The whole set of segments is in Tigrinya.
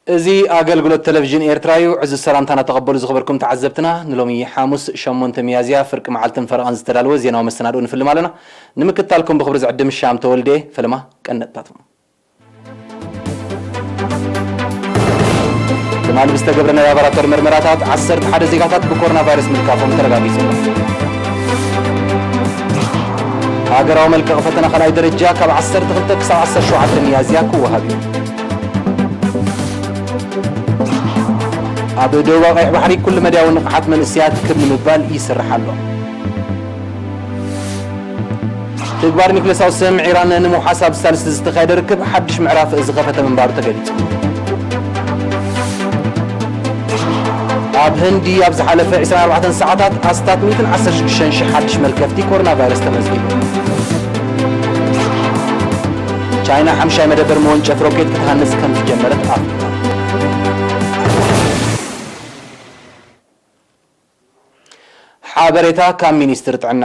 እዚ ኣገልግሎት ቴሌቪዥን ኤርትራ እዩ። ዕዙዝ ሰላምታና ተቐበሉ ዝኸበርኩም ተዓዘብትና። ንሎሚ ሓሙስ ሸሞንተ ሚያዝያ ፍርቂ መዓልትን ፈረቓን ዝተዳለወ ዜናዊ መሰናድኦ ንፍልም ኣለና። ንምክትታልኩም ብኽብሪ ዝዕድም ሻም ተወልደ። ፈለማ ቀንዲ ነጥብታቶም። ትማሊ ብዝተገብረ ናይ ላቦራቶሪ መርመራታት ዓሰርተ ሓደ ዜጋታት ብኮሮና ቫይረስ ምልካፎም ተረጋጊጹ ኣሎ። ሃገራዊ መልቀቒ ፈተና ካልኣይ ደረጃ ካብ ዓሰርተ ክልተ ክሳብ ዓሰርተ ሸውዓተ ሚያዝያ ክወሃብ እዩ። ኣብ ደቡባዊ ቀይሕ ባሕሪ ኩሉ መዳያዊ ንቕሓት መንእሰያት ክብ ንምባል ይስራሕ ኣሎ። ትግባር ኒውክሌሳዊ ስምምዕ ኢራን ንምውሓስ ኣብ ሳልስቲ ዝተኻየደ ርክብ ሓድሽ ምዕራፍ ዝኸፈተ ምንባሩ ተገሊጹ። ኣብ ህንዲ ኣብ ዝሓለፈ ዕስራን ኣርባዕተን ሰዓታት ኣስታት ሚእትን ዓሰርተ ሽዱሽተን ሽሕ ሓድሽ መልከፍቲ ኮሮና ቫይረስ ተመዝጊቡ። ቻይና ሓምሻይ መደበር መወንጨፍ ሮኬት ክትሃንጽ ከም ዝጀመረት ኣፍሊጣ። ሓበሬታ ካብ ሚኒስትሪ ጥዕና።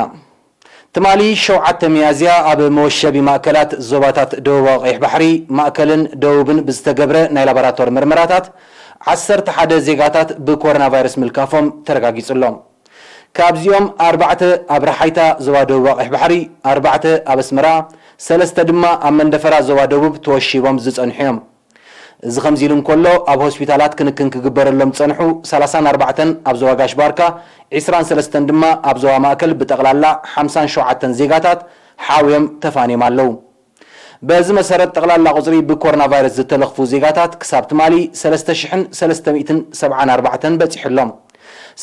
ትማሊ ሸውዓተ ሚያዝያ ኣብ መወሸቢ ማእከላት ዞባታት ደቡባዊ ቀይሕ ባሕሪ፣ ማእከልን ደቡብን ብዝተገብረ ናይ ላቦራቶሪ መርመራታት ዓሰርተ ሓደ ዜጋታት ብኮሮና ቫይረስ ምልካፎም ተረጋጊጹ ኣሎ። ካብዚኦም ኣርባዕተ ኣብ ረሓይታ ዞባ ደቡባዊ ቀይሕ ባሕሪ፣ ኣርባዕተ ኣብ ኣስመራ፣ ሰለስተ ድማ ኣብ መንደፈራ ዞባ ደቡብ ተወሺቦም ዝጸንሑ እዮም። እዚ ከምዚ ኢሉ እንከሎ፣ ኣብ ሆስፒታላት ክንክን ክግበረሎም ዝጸንሑ ሰላሳን ኣርባዕተን ኣብ ዞባ ጋሽ ባርካ፣ ዕስራን ሰለስተን ድማ ኣብ ዞባ ማእከል፣ ብጠቕላላ ሓምሳን ሸውዓተን ዜጋታት ሓውዮም ተፋንዮም ኣለዉ። በዚ መሰረት፣ ጠቕላላ ቁጽሪ ብኮሮና ቫይረስ ዝተለኽፉ ዜጋታት ክሳብ ትማሊ ሰለስተ ሽሕን ሰለስተ ሚእትን ሰብዓን ኣርባዕተን በጺሑ ኣሎ።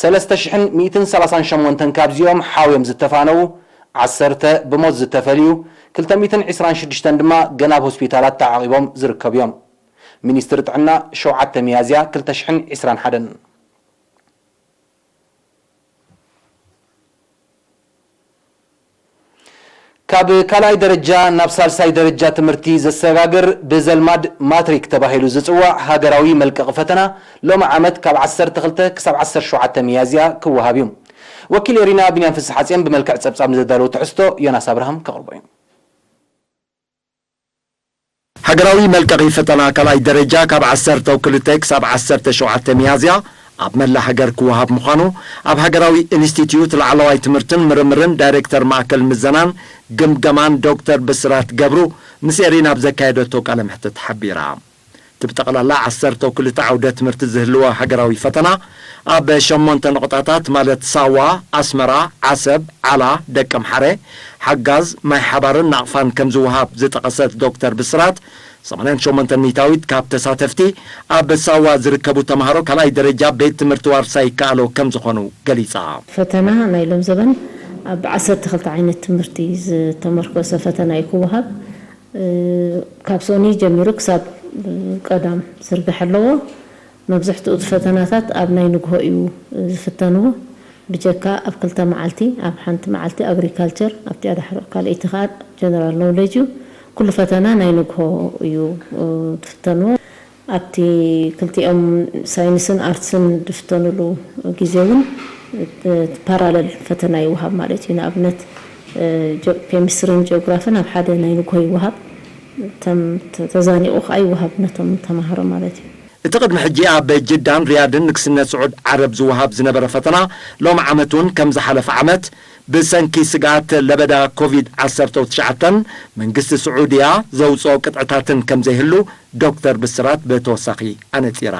ሰለስተ ሽሕን ሚእትን ሰላሳን ሸሞንተን ካብዚኦም ሓውዮም ዝተፋነዉ፣ ዓሰርተ ብሞት ዝተፈልዩ፣ ክልተ ሚእትን ዕስራን ሽዱሽተን ድማ ገና ኣብ ሆስፒታላት ተዓቒቦም ዝርከቡ እዮም። ሚኒስትሪ ጥዕና ሸውዓተ ሚያዝያ ክልተ ሽሕን ዕስራን ሓደን። ካብ ካልኣይ ደረጃ ናብ ሳልሳይ ደረጃ ትምህርቲ ዘሰጋግር ብዘልማድ ማትሪክ ተባሂሉ ዝጽዋዕ ሃገራዊ መልቀቒ ፈተና ሎሚ ዓመት ካብ ዓሰርተ ክልተ ክሳብ ዓሰርተ ሸውዓተ ሚያዝያ ክወሃብ እዩ። ወኪል ኤሪና ቢንያም ፍስሓጽዮን ብመልክዕ ጸብጻብ ንዘዳለዎ ትሕዝቶ ዮናስ ኣብርሃም ከቕርቦ እዩ። ሃገራዊ መልቀቒ ፈተና ካልኣይ ደረጃ ካብ ዓሰርተ ክልተ ክሳብ ዓሰርተ ሸውዓተ ሚያዝያ ኣብ መላእ ሃገር ክወሃብ ምዃኑ ኣብ ሃገራዊ ኢንስቲትዩት ላዕለዋይ ትምህርትን ምርምርን ዳይሬክተር ማእከል ምዘናን ግምገማን ዶክተር ብስራት ገብሩ ምስ ኤሪና ኣብ ዘካየደቶ ቃለ መሕትት ሓቢራ። እቲ ብጠቕላላ ዓሰርተ ክልተ ዓውደ ትምህርቲ ዝህልዎ ሃገራዊ ፈተና ኣብ ሸሞንተ ነቑጣታት ማለት ሳዋ፣ ኣስመራ፣ ዓሰብ፣ ዓላ፣ ደቀምሓረ፣ ሓጋዝ፣ ማይ ሓባርን ናቕፋን ከም ዝወሃብ ዝጠቐሰት ዶክተር ብስራት፣ ሰማንያን ሸሞንተን ሚእታዊት ካብ ተሳተፍቲ ኣብ ሳዋ ዝርከቡ ተምሃሮ ካልኣይ ደረጃ ቤት ትምህርቲ ዋርሳይ ይከኣሎ ከም ዝኾኑ ገሊጻ። ፈተና ናይ ሎም ዘበን ኣብ ዓሰርተ ክልተ ዓይነት ትምህርቲ ዝተመርኮሰ ፈተና እዩ ክወሃብ። እ፣ ካብ ሶኒ ጀሚሩ ክሳብ፣ እ፣ ቀዳም ዝርጋሕ ኣለዎ። መብዛሕትኡ እቲ ፈተናታት ኣብ ናይ ንግሆ እዩ ዝፍተንዎ። ብጀካ ኣብ ክልተ መዓልቲ፣ ኣብ ሓንቲ መዓልቲ ኣግሪካልቸር፣ ኣብቲኣ ዳሕሮ ካልኣይቲ ኸኣ ጀነራል ኖውሌጅ እዩ። ኩሉ ፈተና ናይ ንግሆ እዩ፣ እ፣ ትፍተንዎ። ኣብቲ ክልቲኦም ሳይንስን ኣርትስን ዝፍተኑሉ ግዜ እውን፣ እ፣ ፓራለል ፈተና ይወሃብ ማለት እዩ። ንኣብነት፣ እ፣ ጀ-፣ ኬሚስትሪን ጂኦግራፍን ኣብ ሓደ ናይ ንግሆ ይወሃብ። ተም-፣ ተ-፣ ተዛኒቑ ከኣ ይወሃብ ነቶም ተማሃሮ ማለት እዩ። እቲ ቅድሚ ሕጂ ኣብ ጅዳን ሪያድን ንግስነት ስዑድ ዓረብ ዝወሃብ ዝነበረ ፈተና ሎም ዓመት እውን ከም ዝሓለፈ ዓመት ብሰንኪ ስግኣት ለበዳ ኮቪድ ዓሰርተ ትሽዓተ መንግስቲ ስዑድያ ዘውፅኦ ቅጥዕታትን ከም ዘይህሉ ዶክተር ብስራት ብተወሳኺ ኣነፂራ።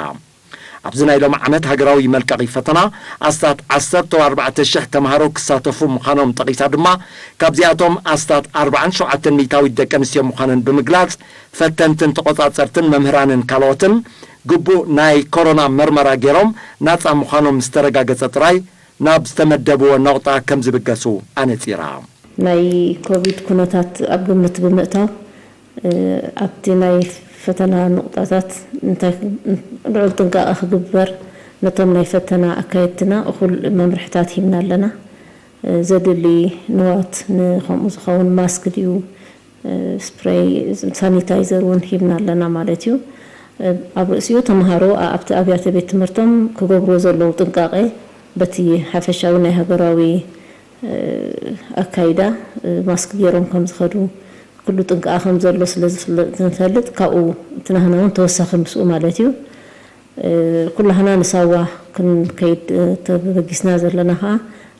ኣብዚ ናይ ሎም ዓመት ሃገራዊ መልቀቒ ፈተና ኣስታት ዓሰርተ ኣርባዕተ ሽሕ ተምሃሮ ክሳተፉ ምዃኖም ጠቒሳ ድማ፣ ካብዚኣቶም ኣስታት ኣርባዓን ሸውዓተን ሚእታዊት ደቂ ኣንስትዮ ምዃነን ብምግላጽ፣ ፈተንትን ተቖጻጸርትን መምህራንን ካልኦትን ግቡእ ናይ ኮሮና መርመራ ገይሮም ናጻ ምዃኖም ምስ ተረጋገጸ ጥራይ ናብ ዝተመደብዎ ነቑጣ ከም ዝብገሱ ኣነጺራ። ናይ ኮቪድ ኩነታት ኣብ ግምት ብምእታው፣ እ፣ ኣብቲ ናይ ፈተና ነቑጣታት እንታይ ልዑል ጥንቃቐ ክግበር ነቶም ናይ ፈተና ኣካየድትና እኹል መምርሕታት ሂብና ኣለና። እ፣ ዘድሊ ንዋት ንኸምኡ ዝኸውን ማስክ ድዩ፣ እ፣ ስፕሬይ ሳኒታይዘር እውን ሂብና ኣለና ማለት እዩ። እ፣ ኣብ ርእሲኡ ተምሃሮ ኣብቲ ኣብያተ ቤት ትምህርቶም ክገብርዎ ዘለዉ ጥንቃቐ በቲ ሓፈሻዊ ናይ ሃገራዊ፣ እ፣ ኣካይዳ፣ እ፣ ማስክ ገይሮም ከም ዝኸዱ ኩሉ ጥንቃቐ ከም ዘሎ ስለ ዝፍለጥ፣ ንፈልጥ፣ ካብኡ እቲ ናህና እውን ተወሳኺ ምስኡ ማለት እዩ። ኩላህና ንሳዋ ክንከይድ ተበጊስና ዘለና ከዓ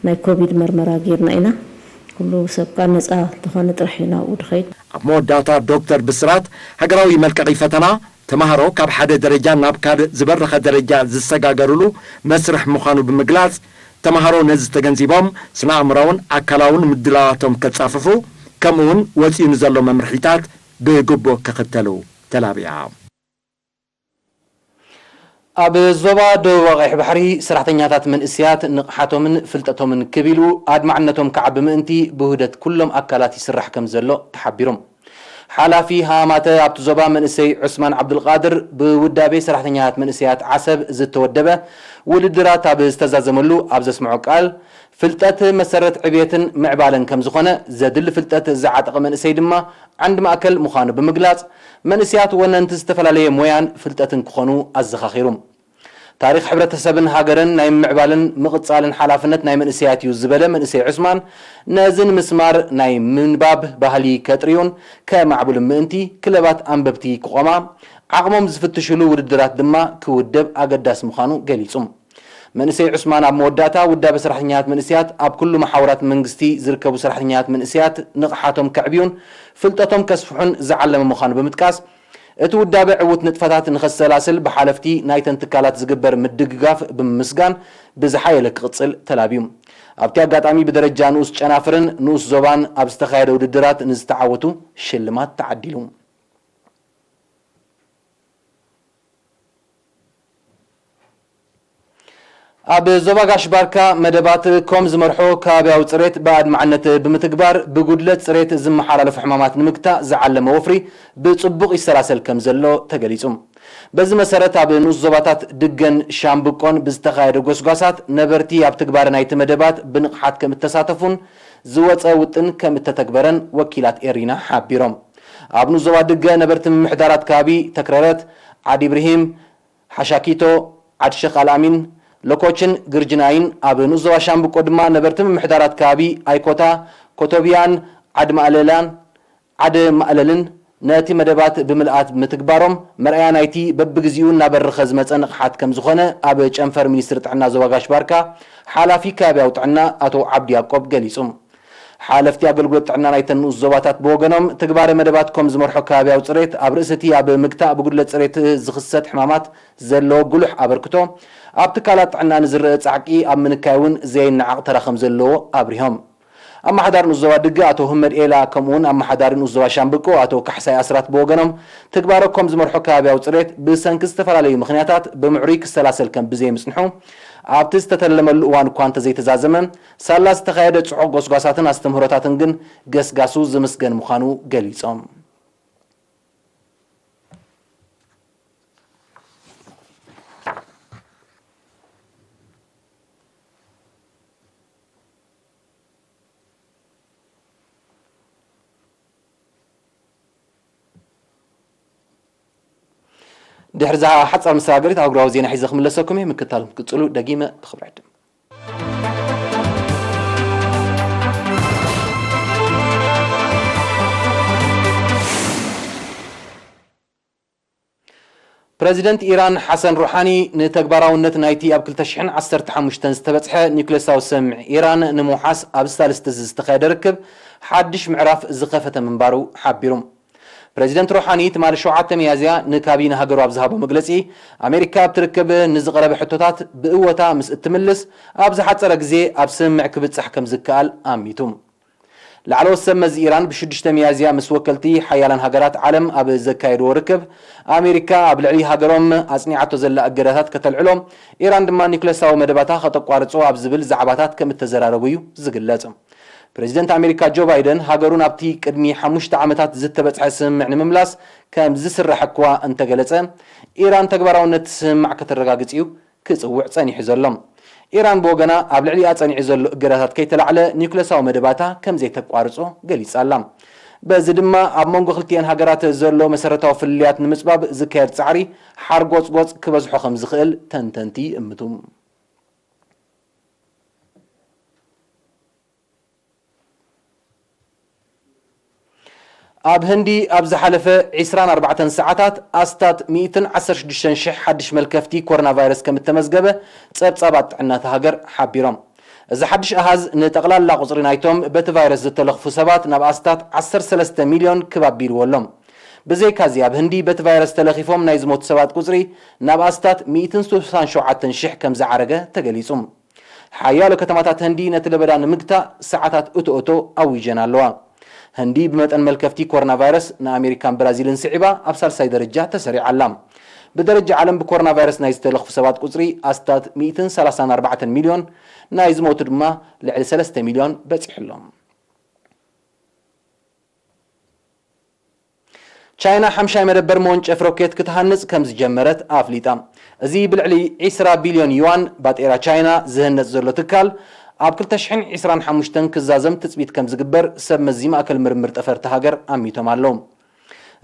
ናይ ኮቪድ መርመራ ጌርና ኢና። ኩሉ ሰብ ከዓ ነፃ እንተኾነ ጥራሕ እዩ ናብኡ ድኸይድ። ኣብ መወዳእታ ዶክተር ብስራት፣ ሃገራዊ መልቀቒ ፈተና ተምሃሮ ካብ ሓደ ደረጃ ናብ ካልእ ዝበረኸ ደረጃ ዝሰጋገርሉ መስርሕ ምዃኑ ብምግላጽ፣ ተምሃሮ ነዚ ተገንዚቦም ስነ ኣእምራውን ኣካላውን ምድላዋቶም ከጻፍፉ፣ ከምኡውን ወጺኡ ንዘሎ መምርሒታት ብግቡእ ክኽተሉ ተላብያ። ኣብ ዞባ ደቡብ ቀይሕ ባሕሪ ሰራሕተኛታት መንእሰያት ንቕሓቶምን ፍልጠቶምን ክብ ኢሉ ኣድማዕነቶም ክዓቢ ምእንቲ ብውህደት ኩሎም ኣካላት ይስራሕ ከም ዘሎ ተሓቢሩ። ሓላፊ ሃማተ ኣብቲ ዞባ መንእሰይ ዑስማን ዓብዱልቃድር ብውዳቤ ሰራሕተኛታት መንእሰያት ዓሰብ ዝተወደበ ውድድራት ኣብ ዝተዛዘመሉ ኣብ ዘስምዖ ቃል፣ ፍልጠት መሰረት ዕብየትን ምዕባለን ከም ዝኾነ፣ ዘድሊ ፍልጠት ዝዓጠቐ መንእሰይ ድማ ዓንዲ ማእከል ምዃኑ ብምግላጽ፣ መንእሰያት ወነንቲ ዝተፈላለየ ሞያን ፍልጠትን ክኾኑ ኣዘኻኺሩ። ታሪኽ ሕብረተሰብን ሃገርን ናይ ምምዕባልን ምቕጻልን ሓላፍነት ናይ መንእሰያት እዩ ዝበለ መንእሰይ ዑስማን፣ ነዚ ንምስማር ናይ ምንባብ ባህሊ ከጥርዩን ከማዕብሉን ምእንቲ፣ ክለባት ኣንበብቲ ክቖማ፣ ዓቕሞም ዝፍትሽሉ ውድድራት ድማ ክውደብ ኣገዳሲ ምዃኑ ገሊጹ። መንእሰይ ዑስማን ኣብ መወዳእታ፣ ውዳበ ሰራሕተኛታት መንእሰያት ኣብ ኩሉ መሓውራት መንግስቲ ዝርከቡ ሰራሕተኛታት መንእሰያት ንቕሓቶም ከዕብዩን ፍልጠቶም ከስፍሑን ዝዓለመ ምዃኑ ብምጥቃስ፣ እቲ ውዳበ ዕዉት ንጥፈታት ንኸሰላስል ብሓለፍቲ ናይተን ትካላት ዝግበር ምድግጋፍ ብምምስጋን፣ ብዝሓየለ ክቕጽል ተላብዩ። ኣብቲ ኣጋጣሚ፣ ብደረጃ ንኡስ ጨናፍርን ንኡስ ዞባን ኣብ ዝተኻየደ ውድድራት ንዝተዓወቱ ሽልማት ተዓዲሉ። ኣብ ዞባ ጋሽ ባርካ መደባት ኮም ዝመርሖ ከባቢያዊ ጽሬት ብኣድማዕነት ብምትግባር፣ ብጉድለት ጽሬት ዝመሓላለፉ ሕማማት ንምግታእ ዝዓለመ ወፍሪ ብጽቡቕ ይሰላሰል ከም ዘሎ ተገሊጹ። በዚ መሰረት፣ ኣብ ንኡስ ዞባታት ድገን ሻምብቆን ብዝተኻየደ ጎስጓሳት፣ ነበርቲ ኣብ ትግባረ ናይቲ መደባት ብንቕሓት ከም እተሳተፉን ዝወጸ ውጥን ከም እተተግበረን ወኪላት ኤሪና ሓቢሮም። ኣብ ንኡስ ዞባ ድገ ነበርቲ ምምሕዳራት ከባቢ ተክረረት፣ ዓዲ ኢብርሂም፣ ሓሻኪቶ፣ ዓዲ ሸኽ ኣልኣሚን፣ ሎኮችን ግርጅናይን፣ ኣብ ንኡስ ዞባ ሻምብቆ ድማ ነበርቲ ምምሕዳራት ከባቢ ኣይኮታ፣ ኮቶብያን ዓዲ ማእለላን፣ ዓዲ ማእለልን ነቲ መደባት ብምልኣት ምትግባሮም መርኣያ ናይቲ በብግዜኡ እናበረኸ ዝመጸ ንቕሓት ከም ዝኾነ ኣብ ጨንፈር ሚኒስትሪ ጥዕና ዞባ ጋሽ ባርካ ሓላፊ ከባቢያዊ ጥዕና ኣቶ ዓብዲ ያቆብ ገሊጹ። ሓለፍቲ ኣገልግሎት ጥዕና ናይተን ንኡስ ዞባታት ብወገኖም፣ ትግባረ መደባት ኮም ዝመርሖ ከባቢያዊ ጽሬት ኣብ ርእሲ እቲ ኣብ ምግታእ ብጉድለት ጽሬት ዝኽሰት ሕማማት ዘለዎ ጉሉሕ ኣበርክቶ፣ ኣብ ትካላት ጥዕና ንዝረአ ጻዕቂ ኣብ ምንካይ እውን ዘየነዓቕ ተራ ከም ዘለዎ ኣብሪሆም። ኣመሓዳሪ ንኡስ ዞባ ድገ ኣቶ ህመድ ኤላ፣ ከምኡውን ኣመሓዳሪ ንኡስ ዞባ ሻምብቆ ኣቶ ካሕሳይ ኣስራት ብወገኖም፣ ትግባረ ኮም ዝመርሖ ከባቢያዊ ጽሬት ብሰንኪ ዝተፈላለዩ ምኽንያታት ብምዕሩይ ክሰላሰል ከም ብዘይምጽንሑ፣ ኣብቲ ዝተተለመሉ እዋን እኳ እንተዘይተዛዘመ፣ ሳላ ዝተኻየደ ጽዑቕ ጎስጓሳትን ኣስተምህሮታትን ግን ገስጋሱ ዝምስገን ምዃኑ ገሊጾም። ድሕሪ እዛ ሓጻር መሰጋገሪት ኣህጉራዊ ዜና ሒዘ ክምለሰኩም እየ። ምክትታልኩም ክትቅጽሉ ደጊመ ብኽብሪ ዕድም። ፕረዚደንት ኢራን ሓሰን ሩሓኒ፣ ንተግባራውነት ናይቲ ኣብ ክልተ ሽሕን ዓሰርተ ሓሙሽተን ዝተበጽሐ ኒውክለሳዊ ስምምዕ ኢራን ንምውሓስ ኣብ ሳልስቲ እዚ ዝተኻየደ ርክብ ሓድሽ ምዕራፍ ዝኸፈተ ምንባሩ ሓቢሩ። ፕረዚደንት ሩሓኒ ትማሊ ሸውዓተ ሚያዝያ ንካቢነ ሃገሩ ኣብ ዝሃቦ መግለጺ፣ ኣሜሪካ ኣብቲ ርክብ ንዝቐረበ ሕቶታት ብእወታ ምስ እትምልስ፣ ኣብ ዝሓጸረ ግዜ ኣብ ስምምዕ ክብጻሕ ከም ዝከኣል ኣሚቱ። ላዕለዎት ሰብ መዚ ኢራን ብሽዱሽተ ሚያዝያ ምስ ወከልቲ ሓያላን ሃገራት ዓለም ኣብ ዘካየድዎ ርክብ፣ ኣሜሪካ ኣብ ልዕሊ ሃገሮም ኣጽኒዓቶ ዘላ እገዳታት ከተልዕሎ፣ ኢራን ድማ ኒውክለሳዊ መደባታ ከተቋርጾ ኣብ ዝብል ዛዕባታት ከም እተዘራረቡ እዩ ዝግለጽ። ፕረዚደንት ኣሜሪካ ጆ ባይደን፣ ሃገሩ ናብቲ ቅድሚ ሓሙሽተ ዓመታት ዝተበጽሐ ስምምዕ ንምምላስ ከም ዝስራሕ እኳ እንተገለጸ፣ ኢራን ተግባራውነት ስምምዕ ከተረጋግጽ እዩ ክጽውዕ ጸኒሑ ዘሎ። ኢራን ብወገና፣ ኣብ ልዕሊኣ ጸኒዑ ዘሎ እገዳታት ከይተላዕለ ኒውክለሳዊ መደባታ ከም ዘይተቋርጾ ገሊጻ ኣላ። በዚ ድማ፣ ኣብ መንጎ ክልቲኤን ሃገራት ዘሎ መሰረታዊ ፍልልያት ንምጽባብ ዝካየድ ጻዕሪ ሓርጎጽጎጽ ክበዝሖ ከም ዝኽእል ተንተንቲ ይእምቱ። ኣብ ህንዲ ኣብ ዝሓለፈ ዕስራን ኣርባዕተን ሰዓታት ኣስታት ሚእትን ዓሰርተ ሽዱሽተን ሽሕ ሓድሽ መልከፍቲ ኮሮና ቫይረስ ከም እተመዝገበ ጸብጻባት ጥዕና እታ ሃገር ሓቢሮም። እዚ ሓድሽ ኣሃዝ ንጠቕላላ ቁጽሪ ናይቶም በቲ ቫይረስ ዝተለኽፉ ሰባት ናብ ኣስታት ዓሰርተ ሰለስተ ሚልዮን ክብ ኣቢልዎ ኣሎ። ብዘይካዚ ኣብ ህንዲ በቲ ቫይረስ ተለኺፎም ናይ ዝሞቱ ሰባት ቁጽሪ ናብ ኣስታት ሚእትን ስሳን ሸውዓተን ሽሕ ከም ዝዓረገ ተገሊጹ። ሓያሎ ከተማታት ህንዲ ነቲ ለበዳ ንምግታእ ሰዓታት እቶ እቶ ኣዊጀን ኣለዋ። ህንዲ ብመጠን መልከፍቲ ኮሮና ቫይረስ ንኣሜሪካን ብራዚልን ስዒባ ኣብ ሳልሳይ ደረጃ ተሰሪዓ ኣላ። ብደረጃ ዓለም ብኮሮና ቫይረስ ናይ ዝተለኽፉ ሰባት ቁጽሪ ኣስታት ሚእትን ሰላሳን ኣርባዕተን ሚልዮን፣ ናይ ዝሞቱ ድማ ልዕሊ ሰለስተ ሚልዮን በጺሑ ኣሎ። ቻይና ሓምሻይ መደበር መወንጨፍ ሮኬት ክትሃንጽ ከም ዝጀመረት ኣፍሊጣ። እዚ ብልዕሊ ዕስራ ቢልዮን ዩዋን ባጤራ ቻይና ዝህነጽ ዘሎ ትካል፣ ኣብ ክልተ ሽሕን ዕስራን ሓሙሽተን ክዛዘም ትጽቢት ከም ዝግበር ሰብ መዚ ማእከል ምርምር ጠፈርቲ ሃገር ኣሚቶም ኣለዉ።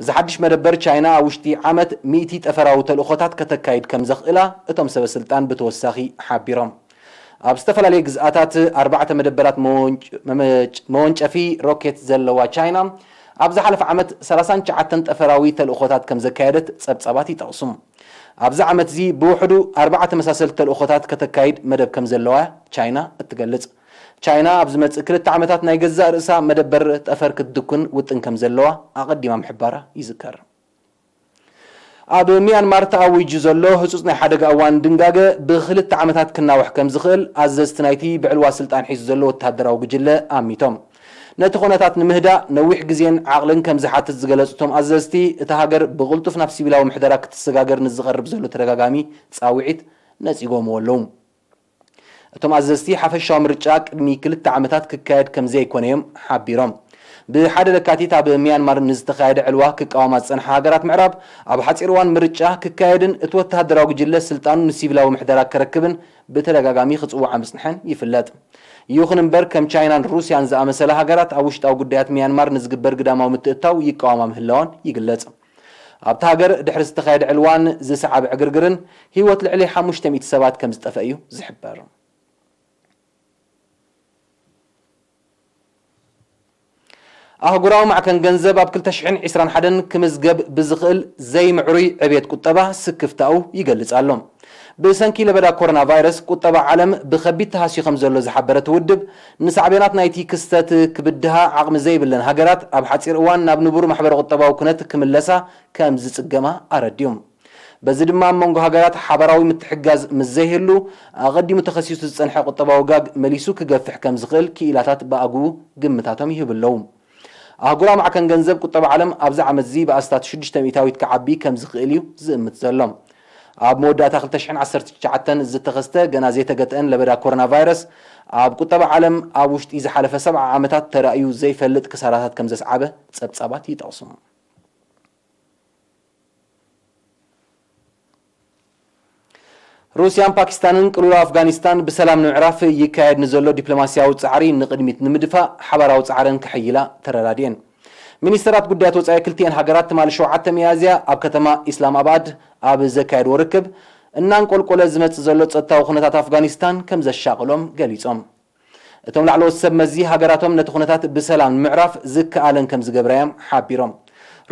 እዚ ሓድሽ መደበር ቻይና ኣብ ውሽጢ ዓመት ሚእቲ ጠፈራዊ ተልእኾታት ከተካይድ ከም ዘኽእላ እቶም ሰበ ስልጣን ብተወሳኺ ሓቢሮም። ኣብ ዝተፈላለየ ግዝኣታት ኣርባዕተ መደበራት መወንጭ-፣ መመጭ-፣ መወንጨፊ ሮኬት ዘለዋ ቻይና፣ ኣብ ዝሓለፈ ዓመት ሰላሳን ትሽዓተን ጠፈራዊ ተልእኾታት ከም ዘካየደት ጸብጻባት ይጠቕሱ። ኣብዚ ዓመት እዚ ብውሕዱ ኣርባዕተ መሳሰልቲ ተልእኾታት ከተካይድ መደብ ከም ዘለዋ ቻይና እትገልጽ። ቻይና ኣብ ዝመጽእ ክልተ ዓመታት ናይ ገዛእ ርእሳ መደበር ጠፈር ክትድኩን ውጥን ከም ዘለዋ ኣቐዲማ ምሕባራ ይዝከር። ኣብ ሚያንማር ተኣዊጁ ዘሎ ህጹጽ ናይ ሓደጋ እዋን ድንጋገ ብኽልተ ዓመታት ክናውሕ ከም ዝኽእል ኣዘዝቲ ናይቲ ብዕልዋ ስልጣን ሒዙ ዘሎ ወተሃደራዊ ጉጅለ ኣሚቶም። ነቲ ኩነታት ንምህዳእ ነዊሕ ግዜን ዓቕልን ከም ዝሓትት ዝገለጹ እቶም ኣዘዝቲ፣ እታ ሃገር ብቕልጡፍ ናብ ሲቪላዊ ምሕደራ ክትሰጋገር ንዝቐርብ ዘሎ ተደጋጋሚ ጻውዒት ነጺጎምዎ ኣለዉ። እቶም ኣዘዝቲ፣ ሓፈሻዊ ምርጫ ቅድሚ ክልተ ዓመታት ክካየድ ከም ዘይኮነ እዮም ሓቢሮም። ብሓደ ለካቲት ኣብ ሚያንማር ንዝተኻየደ ዕልዋ ክቃወማ ዝጸንሓ ሃገራት ምዕራብ፣ ኣብ ሓጺር እዋን ምርጫ ክካየድን እቲ ወተሃደራዊ ጉጅለ ስልጣኑ ንሲቪላዊ ምሕደራ ከረክብን ብተደጋጋሚ ክጽውዓ ምጽንሐን ይፍለጥ። ይኹን እምበር፣ ከም ቻይናን ሩስያን ዝኣመሰላ ሃገራት ኣብ ውሽጣዊ ጉዳያት ሚያንማር ንዝግበር ግዳማዊ ምትእትታው ይቃወማ ምህላወን ይግለጽ። ኣብታ ሃገር ድሕሪ ዝተኻየደ ዕልዋን ዝሰዓበ ዕግርግርን ህይወት ልዕሊ ሓሙሽተ ሚእቲ ሰባት ከም ዝጠፍአ እዩ ዝሕበር። ኣህጉራዊ ማዕከን ገንዘብ ኣብ ክልተ ሽሕን ዕስራን ሓደን ክምዝገብ ብዝኽእል ዘይምዕሩይ ዕብየት ቁጠባ ስክፍታኡ ይገልጽ ኣሎ። ብሰንኪ ለበዳ ኮሮና ቫይረስ ቁጠባ ዓለም ብኸቢድ ተሃስዩ ከም ዘሎ ዝሓበረ እቲ ውድብ፣ ንሳዕቤናት ናይቲ ክስተት ክብድሃ ዓቕሚ ዘይብለን ሃገራት ኣብ ሓጺር እዋን ናብ ንቡር ማሕበረ ቁጠባዊ ኩነት ክምለሳ ከም ዝጽገማ ኣረድዩ። በዚ ድማ ኣብ መንጎ ሃገራት ሓባራዊ ምትሕግጋዝ ምስ ዘይህሉ፣ ኣቐዲሙ ተኸሲሱ ዝጸንሐ ቁጠባዊ ጋግ መሊሱ ክገፍሕ ከም ዝኽእል ክኢላታት ብኣግኡ ግምታቶም ይህቡ ኣለዉ። ኣህጉራዊ ማዕከን ገንዘብ ቁጠባ ዓለም ኣብዚ ዓመት እዚ ብኣስታት ሽዱሽተ ሚእታዊት ክዓቢ ከም ዝኽእል እዩ ዝእምት ዘሎ። ኣብ መወዳእታ ክልተ ሽሕን ዓሰርተ ትሽዓተን ዝተኸስተ ገና ዘይተገትአን ለበዳ ኮሮና ቫይረስ፣ ኣብ ቁጠባ ዓለም ኣብ ውሽጢ ዝሓለፈ ሰብዓ ዓመታት ተራእዩ ዘይፈልጥ ክሳራታት ከም ዘስዓበ ጸብጻባት ይጠቕሱ። ሩስያን ፓኪስታንን ቅልውላው ኣፍጋኒስታን ብሰላም ንምዕራፍ ይካየድ ንዘሎ ዲፕሎማስያዊ ጻዕሪ ንቕድሚት ንምድፋእ ሓባራዊ ጻዕረን ከሐይላ ተረዳድኤን። ሚኒስተራት ጉዳያት ወጻኢ ክልቲኤን ሃገራት ትማሊ ሸውዓተ ሚያዝያ ኣብ ከተማ ኢስላማባድ ኣብ ዘካየድዎ ርክብ፣ እናንቆልቆለ ዝመጽእ ዘሎ ጸጥታዊ ኩነታት ኣፍጋኒስታን ከም ዘሻቕሎም ገሊጾም። እቶም ላዕለዎት ሰብ መዚ፣ ሃገራቶም ነቲ ኩነታት ብሰላም ንምዕራፍ ዝከኣለን ከም ዝገብራ እዮም ሓቢሮም።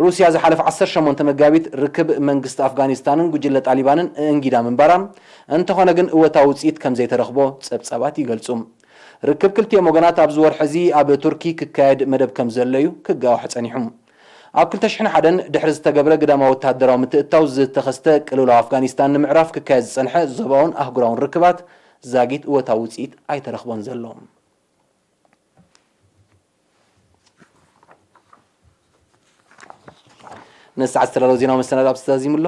ሩስያ ዝሓለፈ ዓሰርተ ሸሞንተ መጋቢት ርክብ መንግስቲ ኣፍጋኒስታንን ጉጅለ ጣሊባንን እእንጊዳ ምንባራ፣ እንተኾነ ግን እወታዊ ውጽኢት ከም ዘይተረኽቦ ጸብጻባት ይገልጹ። ርክብ ክልቲኦም ወገናት ኣብዚ ወርሒ እዚ ኣብ ቱርኪ ክካየድ መደብ ከም ዘሎ እዩ ክጋዋሕ ጸኒሑ። ኣብ ክልተ ሽሕን ሓደን ድሕሪ ዝተገብረ ግዳማዊ ወተሃደራዊ ምትእትታው ዝተኸስተ ቅልውላው ኣፍጋኒስታን ንምዕራፍ ክካየድ ዝጸንሐ ዞባውን ኣህጉራውን ርክባት ዛጊት እወታዊ ውጽኢት ኣይተረኽቦን ዘሎ። ንሰዓት ዝተዳለወ ዜናዊ መሰናዶ ኣብዚ ተዛዚሙ ኣሎ።